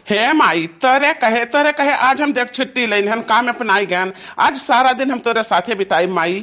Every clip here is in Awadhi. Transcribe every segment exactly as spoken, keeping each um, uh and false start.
हे माई, तोरे कहे, तोरे कहे आज हम देख छुट्टी लइन हन, काम अपनाई गयन। आज सारा दिन हम तोरे साथे बिताई माई।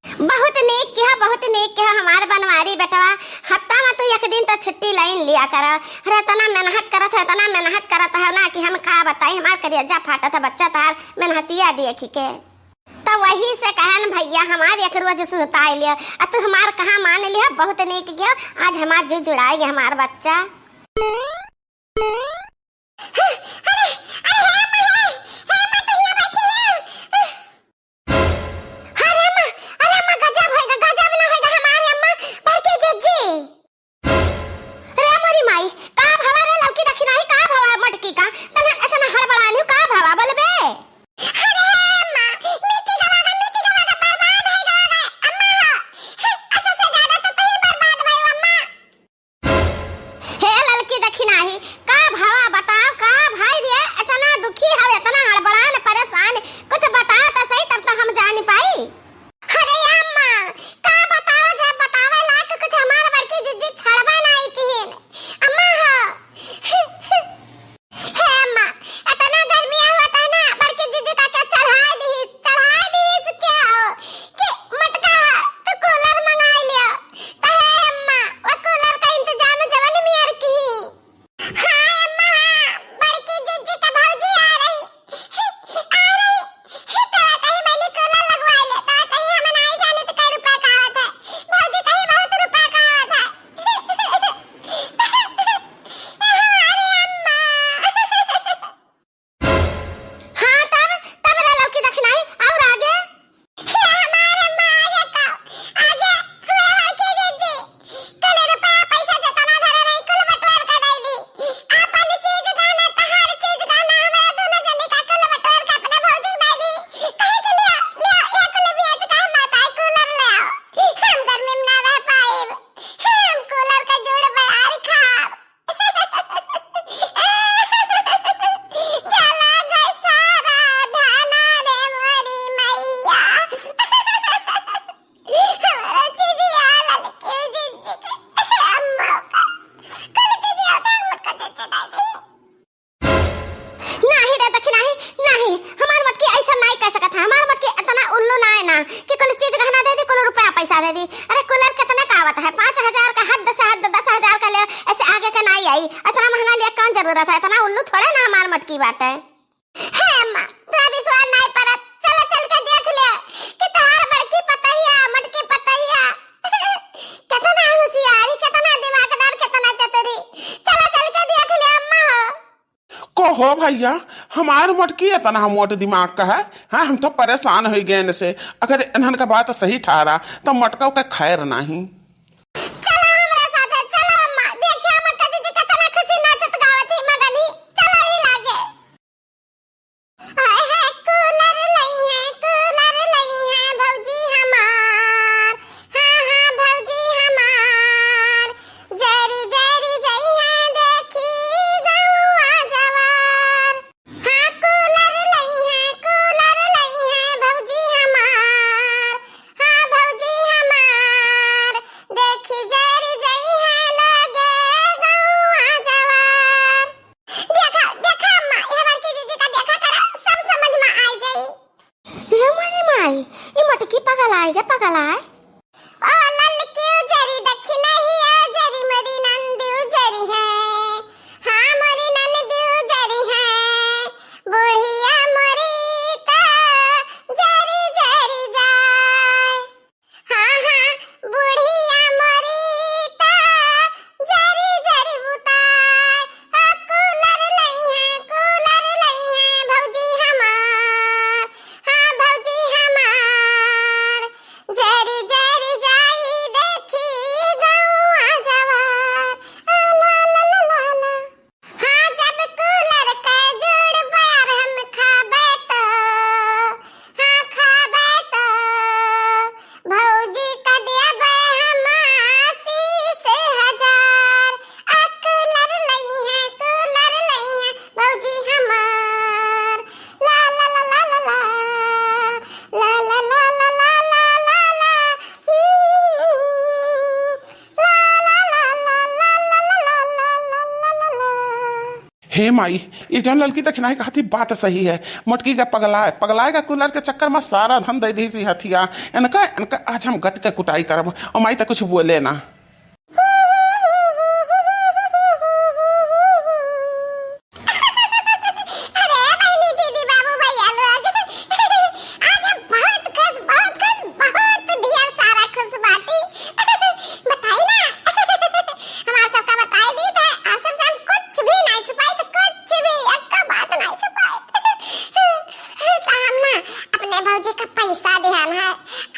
बहुत नेक किहा, बहुत नेक किहा हमार बनवारी बेटवा। हफ्ता में तू एक दिन तो छुट्टी लइन लिया कर। अरे इतना मेहनत करत है, इतना मेहनत करत है ना कि हम का बताई, हमार करेजा फाटत है बच्चा तहार मेहनतिया देखी के। तो वही से कहन भैया हमार एक रोज सुताई लियो, आ तू हमार कहाँ मान लियो, बहुत नेक कियो, आज हमार जी जुड़ाई गया हमार बच्चा। अरे, अरे, हे अम्मा, हे, हे अम्मा, तू हियाँ बैठी है? अरे अम्मा, अरे अम्मा, गजब होइगा, गजब ना होइगा हमारे अम्मा, बड़की जिज्जी। रे मोरी माई, का भवा रे ललकी दखिनाही, का भवा मटकी का? तना इतना हड़बड़ानी का भवा बोलबे? अरे हे अम्मा, मिट्टी गवा गा, मिट्टी गवा गा, बर्बाद है गवा गा, अम्मा हो। असा से ज्यादा तो तू ही बर्बाद भाई अम्मा। हे ललकी दखिनाही, का भवा बताओ, का भाई रे, इतना दुखी हवे, इतना हड़बड़ान परेशान, कुछ बताओ तो सही, तब तो हम जान पाई। अरे अम्मा, का बताओ, जब बतावे लायक कुछ हमार बड़की जिज्जी छड़बा नाई किहिन। अम्मा हो। हे अम्मा, इतना गर्मी होत है ना, बड़की जिज्जी का के चढ़ाई दी, चढ़ाई दी इसके हो, कि मटका तू कूलर मंगाई लियो। तो हे अम्मा, वो कूलर का इंतजाम जवन मियर की। हाँ अम्मा, हाँ, बड़की जिज्जी का भौजी आ रही, आ रही। तो कहीं मैंने कूलर लगवा ले, तो कहीं हम नहीं जाने तो कई रुपए का आवत है। भौजी कहीं बहुत रुपए का आवत है। हमारे अम्मा। हाँ, तब, तब रे ललकी दखिनाही, और आगे? हे हमार अम्मा, आगे का? आगे हमरा बड़की जिज्जी, कुल रुपया पैसा जतना धरे रही, कुल बटोर के दे दी। आपन चीज गहना, तहार चीज गहना, हमरा दोनों जने का कुल बटोर के अपने भौजी के दे दी। कहे के लिया, लिया, ये कुल बेच के हम माता कूलर ले आओ। हम गर्मी में ना रह पाएब। हम कूलर का जूड़ बयार खाब। चला गए सारा धना रे मोरी मैया। हमारा चीजिया ललके जिज्जी के अम्मा का। कुल चीजिया उठा मोटका चचे दे दी। नाही रे दखिनाही, नाही, हमार मटकी ऐसा नाही कह सकत है। हमार मटकी इतना उल्लू ना है ना कि कुल चीज गहना दे दी, कुल रुपया पैसा दे दी। अरे कूलर कितने का आवत है? पाँच हजार का हद से हद, दस हजार का ले, ऐसे आगे का नाही आई। इतना महंगा लिया कौन जरूरत है? इतना उल्लू थोड़े ना हमार मटकी बाटे। हे अम्मा, तोरा विश्वास नाही पड़त, चलो चल के देख ले कि तोहार बड़की पतहिया, मटकी पतहिया कितना होशियारी, कितना दिमागदार, कितना चतुरी। चलो चल के देख ले अम्मा हो। कहो भैया, हमार मटकी इतना मोट दिमाग का है? हाँ, हम तो परेशान हो गए इनसे। अगर इन्हन का बात सही ठहरा तो मटका के खैर नाही। चलो हमरा साथे, चलो अम्मा, देखिए मटका जिज्जी कितना खुशी नाचत गावत ही मगनी। चलो ही लागे। हाय हाय कूलर लई है, कूलर लई है भौजी हमार। हाँ हाँ भौजी हमार। जरी जरी जई है देखी गौआ जवार। हाँ कूलर लई है, कूलर लई है भौजी हमार। हाँ भौजी हमार। देखी जरी जई है लगे गौआ जवार। देखा, देखा अम्मा, यह बड़की जिज्जी का देखा करा, सब समझ में आ जाई। हे मोरी माई, ई मोटकी पगलाए गे, पगलाए। ओ ललकी उजरी दखिनहिया जरी मोरी नंदी उजरी है। हाँ, मोरी नंदी उजरी है। बुढ़िया मोरी तो जरी जरी जाए। हाँ, हाँ, बुढ़िया मोरी ता जरी जरी बुताए। आ, कूलर लई है, कूलर लई है भौजी हमार। हाँ, भौजी हमार। जरी हे माई, ये जौन ललकी दखिनाई कहत ही बात सही है। मोटकी का पगलाए, पगलाए का कूलर के चक्कर मा सारा धन दइ दिहिस हथिया। इनका, इनका आज हम गत के कुटाई करब। और माई त कुछ बोले ना। अरे बहिनी, दीदी, बाबू, भैया लोग, आज हम बहुत खुश, बहुत खुश, बहुत ढेर सारा खुश बाटी। बताई ना, हम आप सबका बताई दी त आप सबसे हम कुछ भी नाई छुपाई, त कुछ भी, एक्का बात नाई छुपाई। त हम ना अपने भौजी का पैसा दिहन है,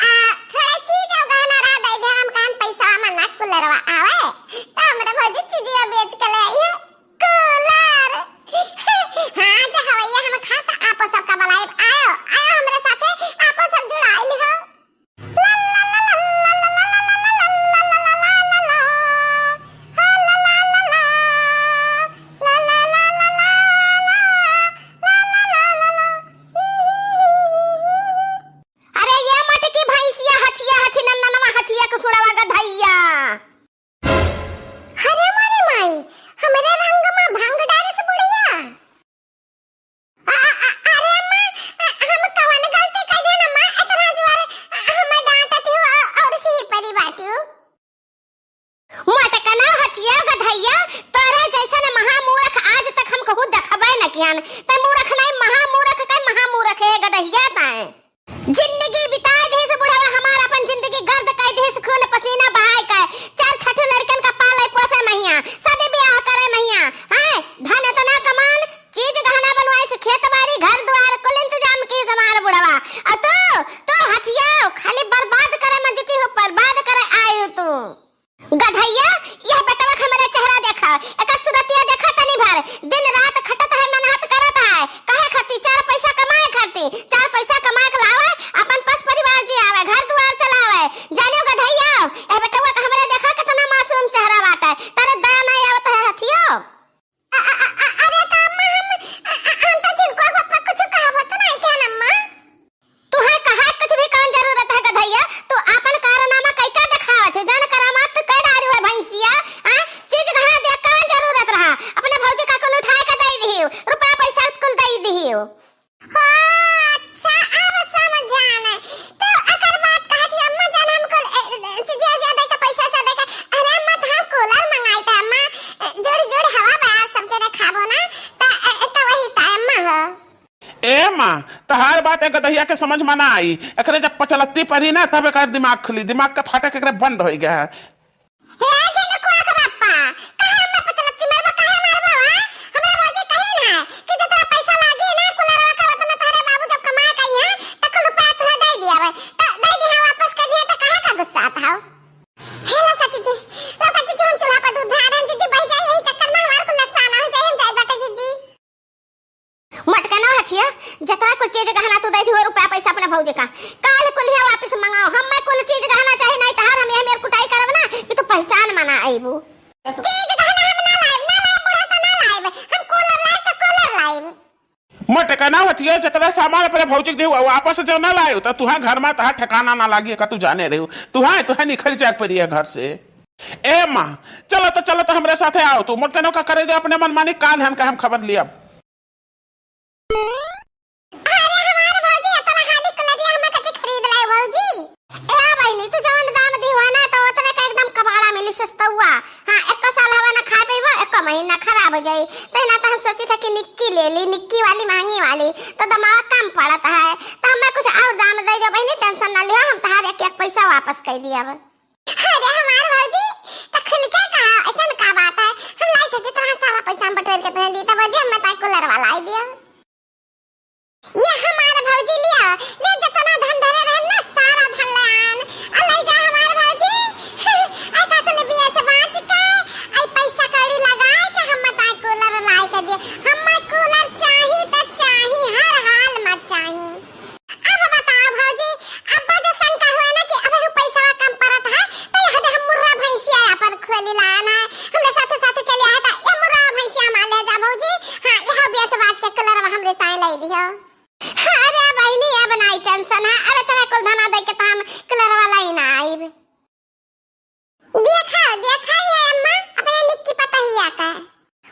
आ, थोड़ा चीज और गहना रहा दे दे, हम कहन पैसा मना कूलरवा आवे, त हमरे भौजी चीजिया बेच के ले आई है। कूलर। हाँ, जे हवैया हम खाता, आपो सबका बुलाइब। आयो, आयो हमरे साथे, आपो सब जुड़ाई लिहो। अरे ये मोटकी भैंसिया हथिया हथी नन्ननवा हथिया के सुड़वा गधैया। अरे मोरी माई, हमरे रंग मा भांग डारिस बुढ़िया। आ, आ, आ, अरे अम्मा, आ, हम कवन गलती कर देन अम्मा, इतना जोर, आ, हमें डांटत हो और सी परी बाटियो। मोटकना हथिया गधैया, तोरे जैसन महामूर्ख आज तक हम कहूँ देखबे न किहन। तै मूर्ख नहीं, महामूर्ख के महामूर्ख है गधैया तै। जिंदगी बिताए देहिस बुढ़वा हमार, अपन जिंदगी गर्द कइ देहिस, खून पसीना बहाए के। चार छठ लड़कन का पाले पोसे महिया, शादी ब्याह करे महिया, हैं? धन इतना कमान, चीज गहना बनवाइस, खेत बाड़ी, घर द्वार, कुल इंतजाम किहिस हमार बुढ़वा। और तू, तू हथिया खाली बर्बाद करे मा जुटी हो, बर्बाद करे आयु तू। गधैया, यह बेटवा के हमरे चेहरा देखा, एकर सूरतिया देखा तनी भर। दिन रात खटत है, मेहनत करत है, काहे खातिर? चार पैसा कमाए खातिर। चार पैसा कमाए के लावे, अपन पस परिवार जियावे, घर दुआर चलावे। जानियो गधैया, यह बेटवा के हमरे देखा कितना मासूम चेहरा बाटे, तरे दया नहीं आवत है हथियो। अ-, अ-, अ-, अ-, अरे त अम्मा हम, अ-, अ-, हम त जिनको पप्पा कुछ कहबो तो नहीं क्या अम्मा? तुहे कहा कुछ भी कौन जरूरत है गधैया? तू आपन कारनामा कई का देखावत है? जान करामात तू कई डारी हुआ भैंसिया, हाँ? चीज कहाँ दे, कौन जरूरत रहा? अपने भौजी का कुल उठाए के दे दिहियो, रुपया पैसा कुल दे दिहियो। हो, अच्छा, अब समझान। तो अगर बात कहत ही अम्मा जान हम कुल, ए, ए, चीजिया ज्यादा का पैसा ज्यादा का, अरे अम्मा तो हम कूलर मंगाई था अम्मा, ए, जुड़ जुड़ हवा बयार सब जने खाबो ना, त, ए, ए, तो वही था अम्मा हो। ए माँ, तहार बात ए गदहिया के समझ में ना आई। एकरे जब पचलत्ती पड़ी ना, तब एकर दिमाग खुली। दिमाग के फाटक एकरे बंद होइ गया है। हे झिनकुआ के बापा, काहे हमरा पचलत्ती मारबा, काहे मारबा, हाँ? हमरा भौजी कही ना कि जितना पैसा लागी ना कुलरवा का, उतना तोहरे बाबू जब कमा के आई हैं, त कुल रुपया तुहे दे दिया बे। त दे दिया, वापस कर दिया, त काहे का गुस्सा आता हो? हे लौका जीजी, लौका जीजी, हम चूल्हा पर दूध धरा रहे हैं, जीजी, बह जाए, यही चक्कर में हमार कुल नुकसान हो जाए, हम जाए बाटे जीजी। मटकना हथिया, जतरा कुल चीज गहना तू दे दियो, रुपया पैसा अपने भौजी का। काल कुल हिया वापस मंगाओ, हमें कुल चीज गहना चाही, नहीं तहार हम यह मेर कुटाई करब ना कि तू पहचान मना आईबू। चीज गहना हम ना लाइब, ना लाइब, बूढ़ा तो ना लाइब, हम कूलर लाइब तो कूलर लाइब। मटकना हथिया, जतरा सामान अपने भौजी के दियो, वापस जो ना लाइब, तो तुहा घर में तहार ठिकाना ना लागी, का तू जाने रही हो। तुहा, तुहा निकल जाए पड़ी है घर से। ए माँ, चलो तो, चलो तो हमरे साथे आओ तू। मटकना का करे दे अपने मनमानी, काल हन का हम खबर लिया। अरे हमार भौजी, इतना हाली कुलरिया हमें कथी खरीद लाई भौजी? ए बहिनी, तू जवन दाम दिहुआ ना, तो उतने का एकदम कबाड़ा मिली, सस्तुआ। हाँ, एको साल हवा ना खा पइबो, एको महीना खराब हो जाई। तो ना तो हम सोची था कि निक्की ले ली, निक्की वाली महंगी वाली, तो दमावा कम पड़त है। तो हमें कुछ और दाम दे दो बहिनी, tension ना लियो, हम तहार एक एक पैसा वापस कर दिया अब। अरे हमार भौजी, त खुल के कहा, ऐसन का बात है? हम लाई थे जितना सारा पैसा हम बटोर के तुम्हें दी, तब भौजी हम ताई कूलर वाला आई दिया। ये हमार भौजी लिया, ये जितना धन धरे रहे ना, सारा धन ले आन। आ ले जा हमार भौजी, आई का कुल बेच बाच के, आई पैसा कौड़ी लगाए के हम ताई कूलर लाई के दिए। हमें कूलर चाही त चाही, हर हाल में चाही। अब बताओ भौजी, अब जो शंका हुआ ना कि अबे हु पैसवा कम पड़त है, तो यह दे हम मुर्रा भैंसिया अपन खोली लाना है। हमरे साथे साथे चली आया था, ये मुर्रा भैंसिया मान ले जा भौजी। हाँ, यह बेच बाच के कूलरवा हमरे ताई लाई दियो। अरे बहिनी, अब नाई tension है, अबे तेरे कुल धना दे के तो हम कूलरवा लाई ना आइब। देखा, देखा ये अम्मा, अपने निक्की पतहिया का।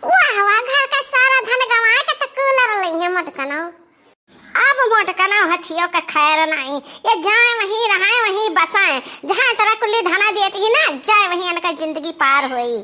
वाह वाह, घर का सारा धन गंवाए के त कूलर लइहे मोटकनो। अब मोटकनो हथियो के खैर नाहीं, ये जाए वहीं रहै वहीं बसै, जहाँ तोरा कुल्ली धना देत ही ना, जाए वहीं इनका जिंदगी पार होई।